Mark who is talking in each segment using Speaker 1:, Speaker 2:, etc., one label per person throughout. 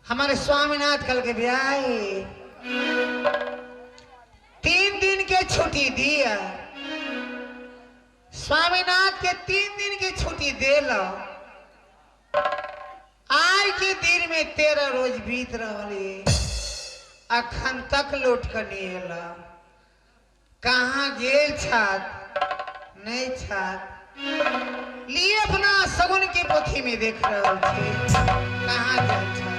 Speaker 1: हमारे स्वामीनाथ कल के ब्याह 3 दिन के छुट्टी दिया। स्वामीनाथ के 3 दिन की छुट्टी दे लो। आज के दिन में 13 रोज बीत रहा, अखन तक लौट कर नहीं एला। कहाँ गेल छात नहीं छात लिए अपना सगुन के पोथी में देख रहा छे कहाँ गेल छात।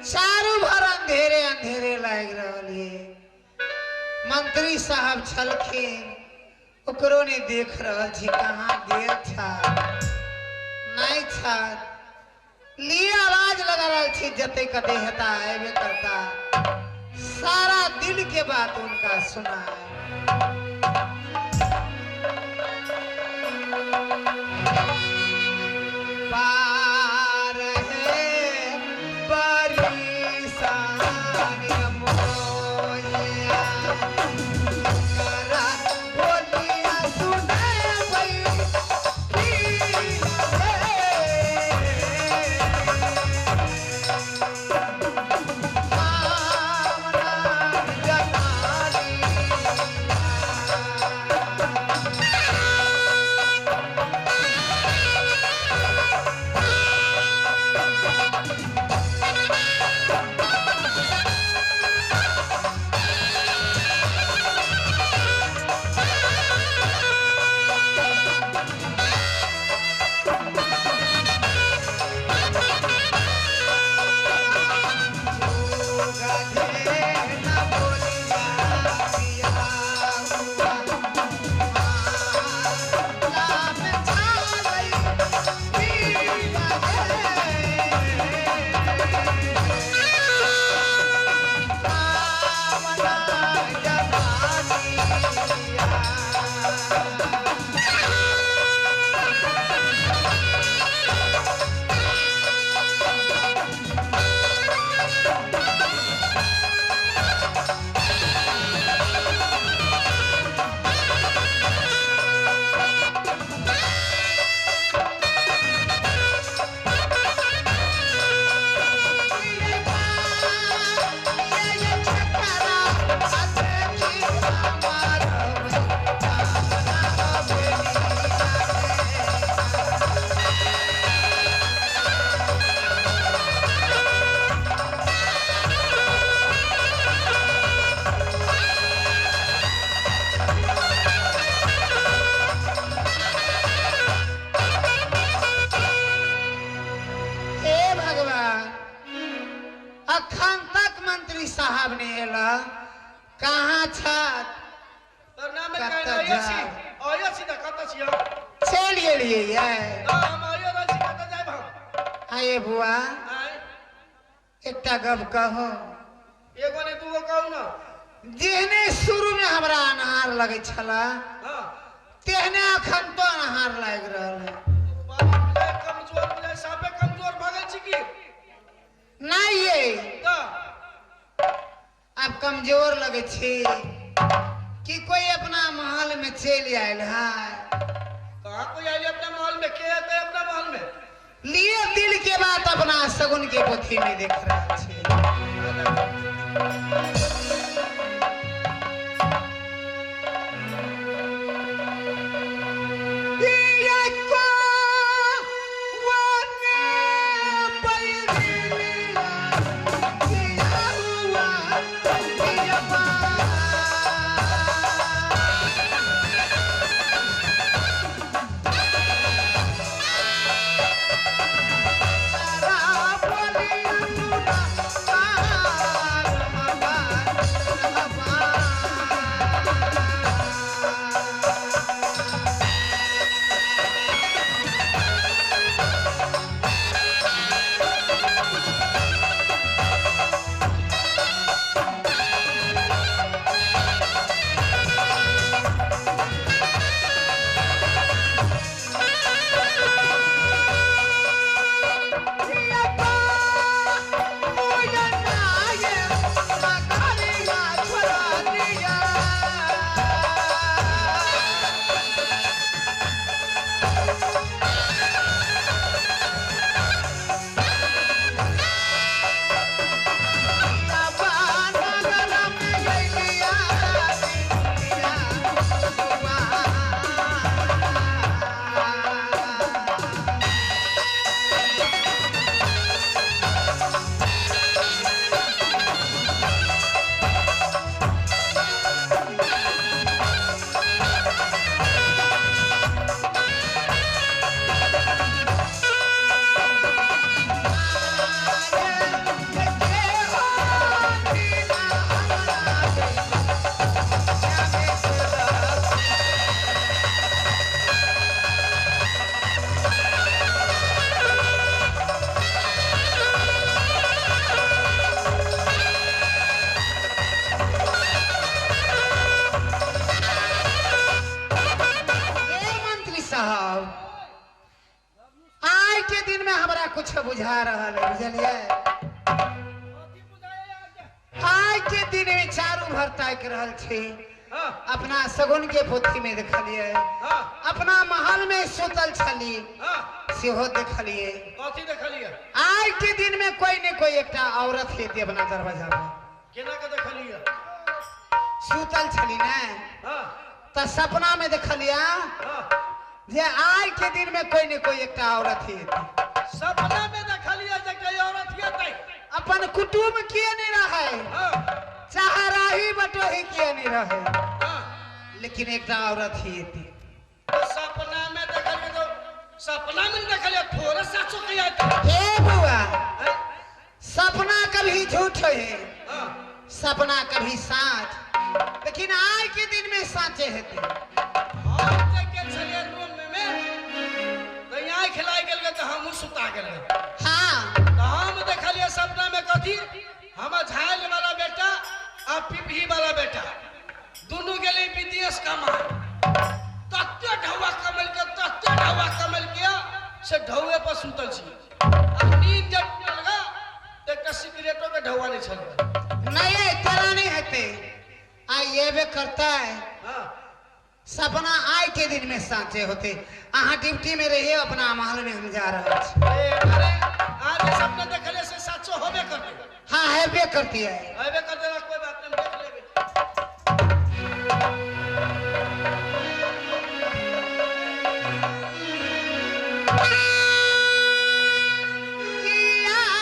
Speaker 1: चारू भर अंधेरे अंधेरे लाग रहा है। मंत्री साहब छलखिन ओकरो ने देख रहा छी कहाँ गेल छा नहीं छा। लिए आवाज लगा रहा छी जते कते हेता आबे करता। सारा दिल के बात उनका सुना।
Speaker 2: Bye.
Speaker 1: साहब ने एला कहाँ छत
Speaker 2: प्रणाम कहै छी आयो छी त कत छी हम
Speaker 1: चल गेलिए ये
Speaker 2: हम आयो रहल छी कत जायब हम
Speaker 1: आये बुआ
Speaker 2: आय
Speaker 1: एकटा गप कहो
Speaker 2: एगो ने दूगो कहू ना
Speaker 1: जेहने शुरू में हमरा अनहार लगै छला
Speaker 2: हां
Speaker 1: तेहने अखन तो अनहार लागि रहल है।
Speaker 2: बाबू बुझाय कमजोर बुझाय साफे कमजोर भगल छी की
Speaker 1: नहीं ये
Speaker 2: त
Speaker 1: अब कमजोर लगे छी कि कोई अपना महल में चल आयल है।
Speaker 2: कहाँ कोई आयल अपना महल में के आते अपना महल में
Speaker 1: लिए दिल के बात अपना सगुन के पोथी में देख रहा छी। कुछ बुझा रहा है बुझलिए। आइ के दिन में चारू भर ताकि रहल छी अपना सगुन के पोथी में देखलिए अपना महल में सुतल छली सेहो देखलिए।
Speaker 2: कथी देखलिए?
Speaker 1: आइ के दिन में कोई ने कोई एकटा औरत हेती अपना दरवाजा पर।
Speaker 2: केना के देखलिए?
Speaker 1: सुतल छली ने त सपना में देखलिए जे आइ के दिन में कोई ने कोई एकटा औरत हेती।
Speaker 2: सपना में देखलिए जे कोई औरत हेतै
Speaker 1: अपन कुटुंब किए नहीं रहे चाहे राही बटोही किए नहीं रहे लेकिन एकटा औरत ही हेती।
Speaker 2: सपना में देखलिए तो सपना में देखलिए थोड़ा साचो के आते।
Speaker 1: हे बुआ सपना कभी झूठ है सपना कभी साच लेकिन आज के दिन में साचे हेते।
Speaker 2: हम जे के छलिए रूम में त आंख लागि गेल त हमहु सुता गेल।
Speaker 1: हां
Speaker 2: त हम देखलिए सपना में कथी हमर झाल वाला बेटा आ पिपही वाला बेटा दोनों गेले विदेश कमाए तत्ते ढौआ कमल के तत्ते ढौआ कमल के से ढौए पर सुतल छी आ नींद जब लगा त एकटा सिगरेटो के ढौआ नहीं छल।
Speaker 1: नहीं तेरा नहीं हेते आ ये बे करता है।
Speaker 2: हां
Speaker 1: सपना आय के दिन में साचे होते। अहाँ ड्यूटी में रहिए अपना महल में हम जा रहे छी।
Speaker 2: अरे आज सपना देखले से साचो होबे करते।
Speaker 1: हां हेबे करती है
Speaker 2: हेबे करते कोई बात नहीं देख लेबे।
Speaker 1: Yeah.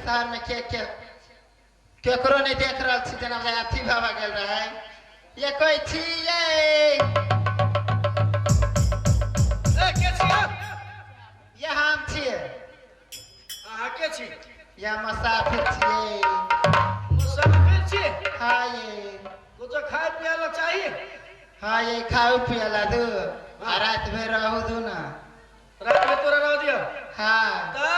Speaker 1: शहर में के के केकरो नहीं देख रहल छी, जेना अथी भऽ गेल रहे। ये कोई छी ये?
Speaker 2: ए के छी?
Speaker 1: ये हम छियै।
Speaker 2: अहाँ के छी?
Speaker 1: ये मुसाफिर छियै।
Speaker 2: मुसाफिर छी?
Speaker 1: हाँ ये।
Speaker 2: कुछो खाए पिए ला चाहिए?
Speaker 1: हाँ ये खाऊ पिए ला दू, आ रात भर रहू दू ना।
Speaker 2: रात में तोरा रह दियो?
Speaker 1: हाँ।
Speaker 2: ता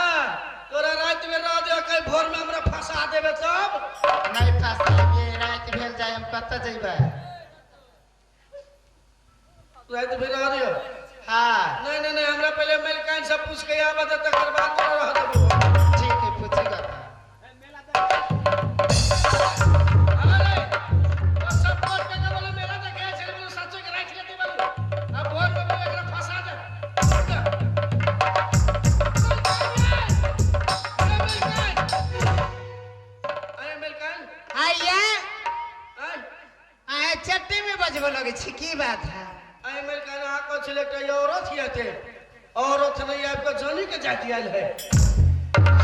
Speaker 2: तोरा रात में रह दियो, कहीं भोर में हमरा फंसा देबे तब?
Speaker 1: नहीं फंसाबे, रात भेल जाय हम कतऽ जइबै?
Speaker 2: रात भर रह दियो?
Speaker 1: हाँ।
Speaker 2: नहीं नहीं नहीं, हमरा पहले मलिकाइन से पूछ के आबे दे, तकर बाद तोरा रह देबो।
Speaker 1: ठीक है, पूछेगा।
Speaker 2: अरे वो सब कोट के बोले मेला देखे छले, बोले सच्चो के राख लेते बोले, अब भोर में बोले एकरा फंसा दे। अरे मलिकाइन।
Speaker 1: आइए। आए चट्टी में बजबो लगे छी, की बात है?
Speaker 2: आइ मलिकाइन अहाँ कहै छलै एकटा औरत हियाते, औरत नहीं आबि कऽ जानी के जाति आयल है।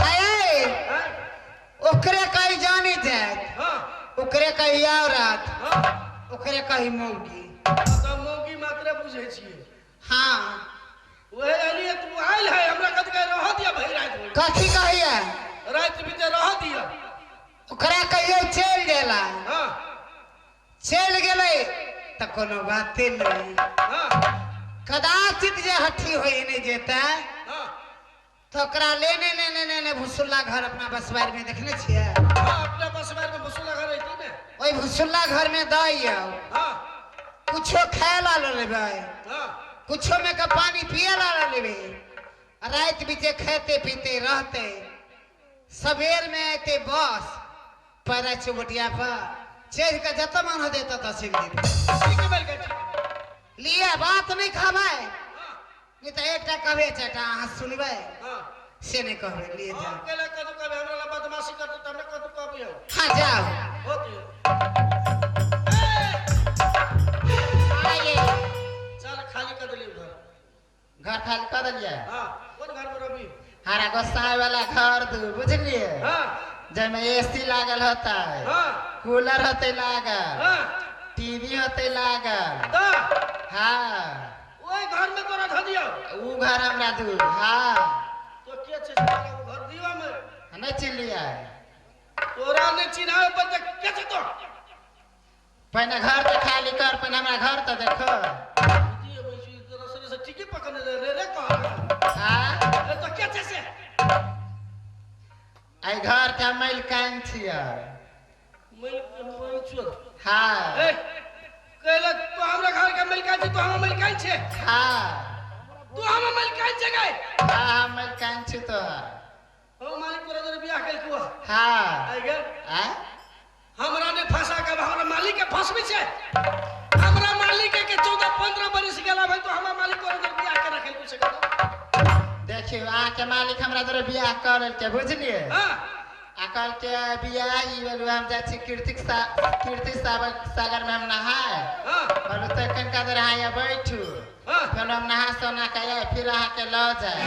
Speaker 1: आए ओकरे कही जानी जात।
Speaker 2: हाँ।
Speaker 1: ओकरे कही औरत।
Speaker 2: हाँ।
Speaker 1: ओकरे कही मौगी।
Speaker 2: तऽ मौगी मात्रे बुझै छियै।
Speaker 1: हाँ।
Speaker 2: वह अलिए तू आयल है, हमरा कथी कहे रह दिया भरि राति भरि।
Speaker 1: कथी कहिया?
Speaker 2: राति बीते रह दिया।
Speaker 1: ओकरा कहियो चलि गेला।
Speaker 2: हाँ।
Speaker 1: चलि गेलै तऽ कोनो बाते नहीं।
Speaker 2: हाँ।
Speaker 1: कदाचित जे हठी होई नहीं जेतै।
Speaker 2: हाँ।
Speaker 1: तो ओकरा लेने लेने लेने भुसुल्ला घर अपना बसवार में देखने छियै?
Speaker 2: हाँ, अपना बसवार में भुसुल्ला घर रहती ने।
Speaker 1: ओहि भुसुल्ला घर में दइयौ।
Speaker 2: हाँ।
Speaker 1: कुछो खाए ला लेबै।
Speaker 2: हाँ।
Speaker 1: कुछो में के पानी पिए ला लेबै। राति बीचे खेते पीते रहते, सवेर में अयते बस पैरा चौबटिया पर चढ़ के जतऽ मन होतै ततऽ चलि जेतै।
Speaker 2: ठीक है मलिकाइन।
Speaker 1: लिअ बात नहीं कहबै, नहीं तऽ एकटा कहबै चारिटा अहाँ सुनबै।
Speaker 2: हाँ।
Speaker 1: से नहीं कहबै, लिए जाओ।
Speaker 2: हम केला कदू कहबै, हमरा ला बदमाशी करतै तऽ हमरा कदू कहबै।
Speaker 1: हाँ जाओ।
Speaker 2: होते।
Speaker 1: आइए।
Speaker 2: चल खाली कर देलियै घर।
Speaker 1: घर खाली कर देलियै?
Speaker 2: हाँ। कोन घर में रहबी?
Speaker 1: हमारा गोसाई वाला घर दू, बुझलियै?
Speaker 2: हाँ।
Speaker 1: जाहिमे एसी लागल होतै।
Speaker 2: हाँ।
Speaker 1: कूलर होतै लागल।
Speaker 2: हाँ।
Speaker 1: टीवी होतै लागल।
Speaker 2: तऽ?
Speaker 1: हाँ।
Speaker 2: ओहि घर में तोरा धऽ दियौ?
Speaker 1: उ घर हमरा दू। हाँ।
Speaker 2: तो के छै से तोरा उ घर दियौ हमे?
Speaker 1: नहि चिन्हलियै?
Speaker 2: तोरा नहि चिन्हाबै पड़तै, के छै तो?
Speaker 1: पहिने घर तऽ खाली कर, पहिने हमरा घर तऽ देखो।
Speaker 2: तोरा शरीर से ठीके पकड़ने रे रे कह।
Speaker 1: हाँ।
Speaker 2: ए तो के छै से?
Speaker 1: एहि घर के मलिकाइन छियै।
Speaker 2: मलिकाइन छियै?
Speaker 1: हाँ।
Speaker 2: ए कहलक तू हमरा घर के मलिकाइन छी, तू हमर मलिकाइन छै?
Speaker 1: हाँ।
Speaker 2: तू हमर मलिकाइन छै गै?
Speaker 1: हाँ, हम मलिकाइन छी तोहर।
Speaker 2: हो मालिक तोरा जोरे बियाह केलकौ?
Speaker 1: हाँ।
Speaker 2: आइ गेल?
Speaker 1: आँय?
Speaker 2: हमरा नहि फंसा के हमरा मालिक के फंसबै छै? हमरा मालिक के 14-15 बरिस गेला भाई, तो हमरा मालिक तोरा जोरे बियाह के रखल छै।
Speaker 1: देखियौ अहाँके मालिक हमरा जोरे बियाह कऽ लेलकै, बुझलियै?
Speaker 2: हाँ।
Speaker 1: आ कहलकै बियाह ई भेल, हम जाइ छी कीर्ति सागर में हम नहाय।
Speaker 2: हाँ।
Speaker 1: कहलहुँ तऽ कनिका देर अहाँ यहाँ बैठू।
Speaker 2: हाँ।
Speaker 1: फेर हम नहा सोना के आए, फिर अहाँके लऽ जाय।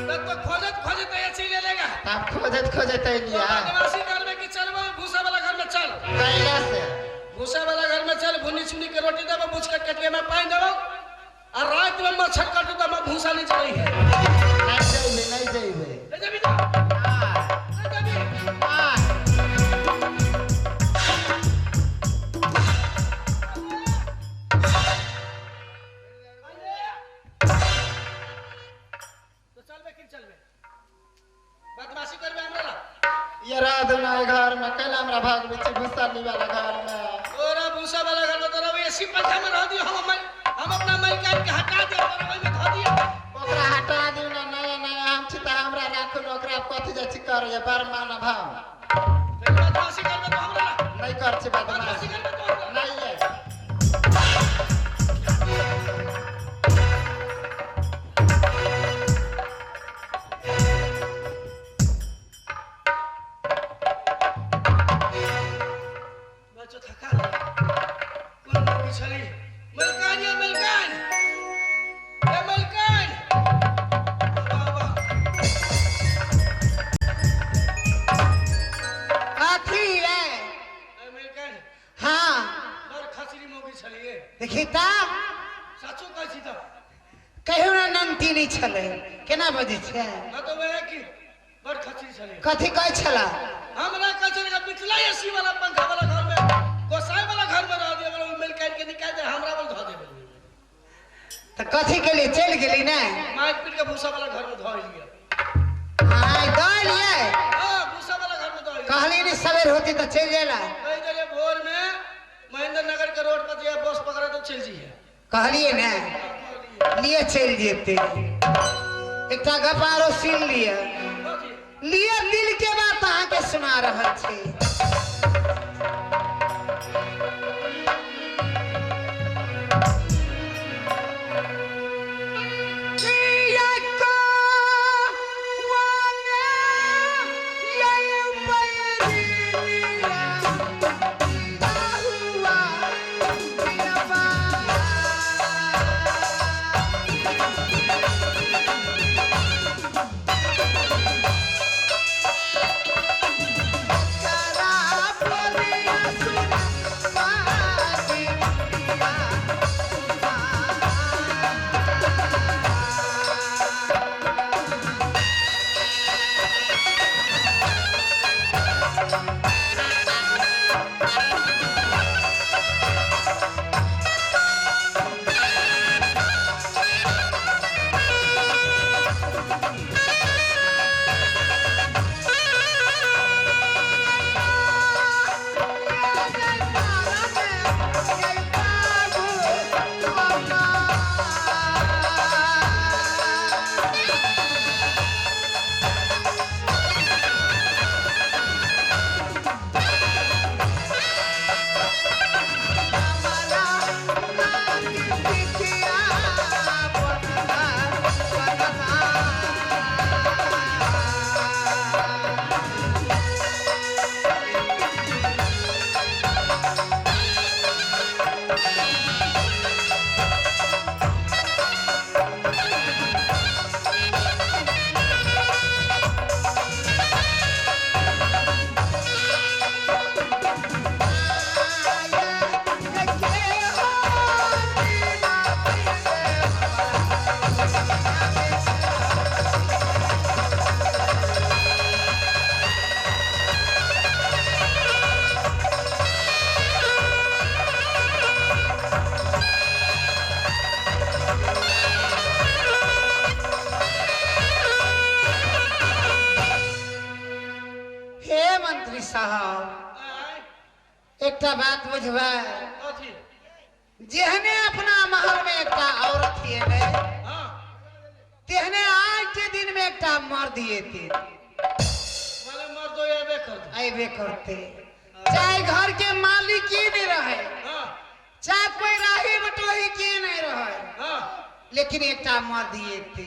Speaker 2: तब तो खोजत खोजत यहाँ चलि एलेगा।
Speaker 1: तब खोजत खोजत अयलियै।
Speaker 2: बदमाशी करबे कि चलबै भूसा वाला घर में चल।
Speaker 1: कैला से?
Speaker 2: भूसा वाला घर में चल, भुनी चुनी के रोटी देबो, भूस के कटिया में पानि देबो, आ रात में मच्छर कटू तऽ हम भूसा नहीं चलै है।
Speaker 1: नहीं जइबै, नहीं जइबै।
Speaker 2: नहीं जेबी तो? नहीं जेबी?
Speaker 1: हाँ।
Speaker 2: तो चलबे कि चलबे? बदमाशी करबे हमरा ला?
Speaker 1: ये रह दू ना घर में, कैला हमरा भागबै छी भूसा वाला घर में?
Speaker 2: तोरा भूसा वाला घर में तोरा एसी पंखा में रह दियो, हम अपना मलिकाइन के हटा दियो, तोरा ओहि में धऽ दियो।
Speaker 1: ओकरा हटा दियौ ना, नया नया हम छी तऽ हमरा राखू ने, ओकरा कथी जाइ छी करे बड़ मानव हम।
Speaker 2: फिर बदमाशी करबे तो हमरा ला?
Speaker 1: नहीं कर छी
Speaker 2: बदमाशी
Speaker 1: बदमाशी।
Speaker 2: करबे तो हमरा ला?
Speaker 1: नहीं ये।
Speaker 2: बच्चो थका कोन मौगी छली? मलिकाइन ये मलिकाइन, ए मलिकाइन, वाह वाह।
Speaker 1: हाँ।
Speaker 2: बड़ खसरी मौगी छलिए।
Speaker 1: देखी ता
Speaker 2: सचो कहै छी तऽ।
Speaker 1: कहियो ना ननती नहीं छलै, केना बजै छै?
Speaker 2: न तऽ वएह की बड़ खसरी छलिए।
Speaker 1: कथी कहै छला?
Speaker 2: हमरा कहै छलै कि पिछला एसी वाला पंखा वाला घर में गोसाई वाला घर में रह दिए, बोले मिल काट के निकाल दे, हमरा बोल धऽ देबै।
Speaker 1: तऽ कथी के लिए चलि गेली नै?
Speaker 2: मारि पीट के भूसा वाला घर में धऽ लिअ।
Speaker 1: हाँ दऽ लियै।
Speaker 2: हाँ भूसा वाला घर में धऽ लिअ।
Speaker 1: कहली नहीं सवेर होती तऽ चलि जाइला।
Speaker 2: कहि देलियै भोर में महेंद्र नगर के रोड पर जे बस पकड़े तो चलि जइहे।
Speaker 1: कहलियै ने लिए चलि जेतै। एकटा गप आरो सुनि लिअ। लिअ दिल के बात अहाँके सुना रहल छी। साहब एकटा बात बुझबै, जेहने अपना महल में एकटा औरत एलै तेहने आज के दिन में एकटा मर्द एते अबे करते। चाहे घर के मालिक की नहीं रहे, चाहे कोई राही बटोही की नहीं रहे, लेकिन एकटा मर्द एते।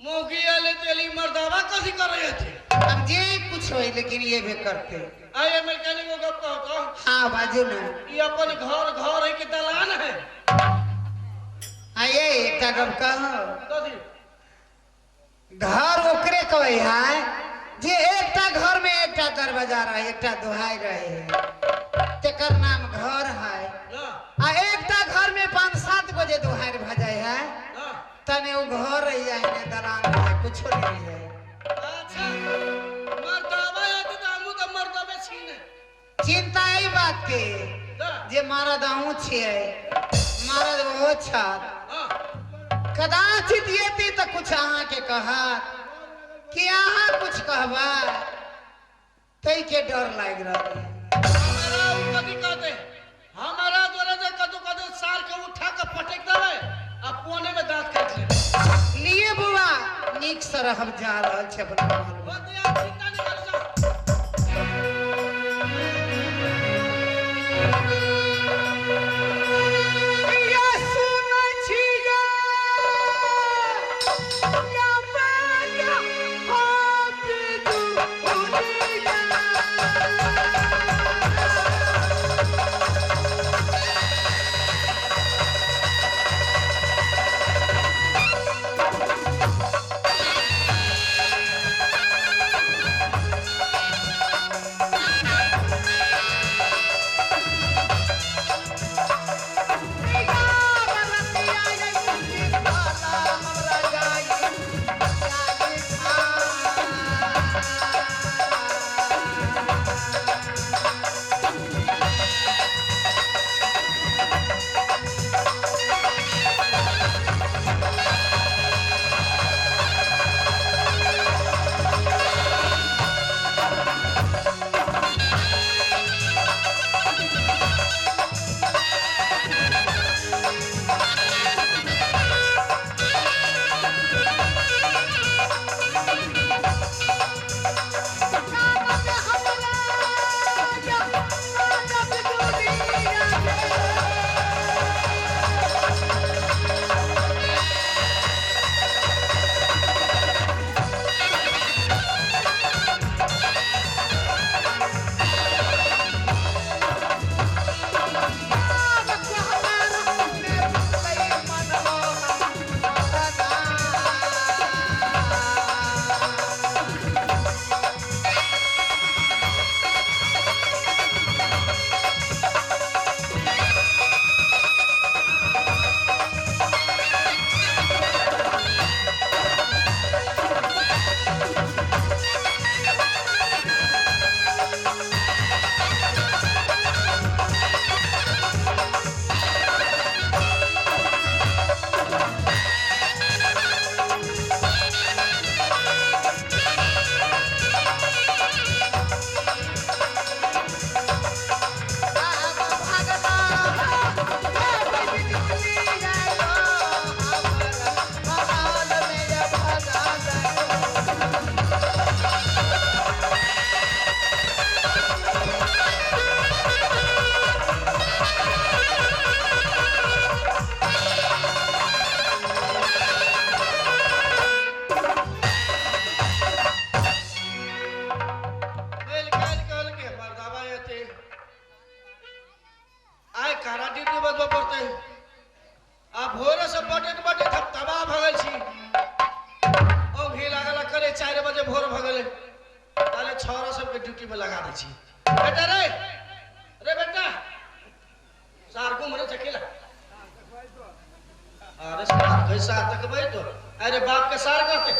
Speaker 2: मौगी आले तेली मर्दावा कथी करे थे?
Speaker 1: अब जे कुछ होई लेकिन ये भी करते।
Speaker 2: आए अमेरिकन को गप कहो तो।
Speaker 1: हाँ बाजू ना।
Speaker 2: ये अपन घर घर है कि दलान है?
Speaker 1: आइए एकटा गप कहो।
Speaker 2: कथी?
Speaker 1: घर ओकरे कहै है जे एकटा घर में एकटा दरवाजा रहे, एकटा दुहाई रहे, तेकर नाम घर है। आ एकटा घर में 5-7 गो जे दुहाई भ जाए है तने वो घर रह जाए ने दलान रहे, कुछो नहीं रह जाए।
Speaker 2: अच्छा मर्दावा आते तो हमू तो मर्दावे छी ने।
Speaker 1: चिंता एहि बात के जे मरद अहूँ छियै, मरद ओहो छथि, कदाचित एती तऽ कुछ अहाँके कहत कि अहाँ कुछ कहबै, तै के डर लागि रहल है।
Speaker 2: हमरा उ कथी कहते? हमरा द्वारा जे कतौ कतौ सार के उठा के पटक देबै आ कोने में दांत काटि लेबै।
Speaker 1: लिए बुआ नीक से रहब जा रहल छै अपना महल में।
Speaker 2: चिंता नहि करू जा।
Speaker 1: या
Speaker 2: लगबऽ पड़तै। आ भोरे से बटैत बटैत हम तबाह भऽ गेल छी। औंघी लागल करे 4 बजे भोर भऽ गेलै। ताले छौरा सबके ड्यूटी में लगा दै छी। बेटा रे रे बेटा सार गुम रे चकेला। अरे सार कैसा तकबै तो, अरे बाप के सार कहते।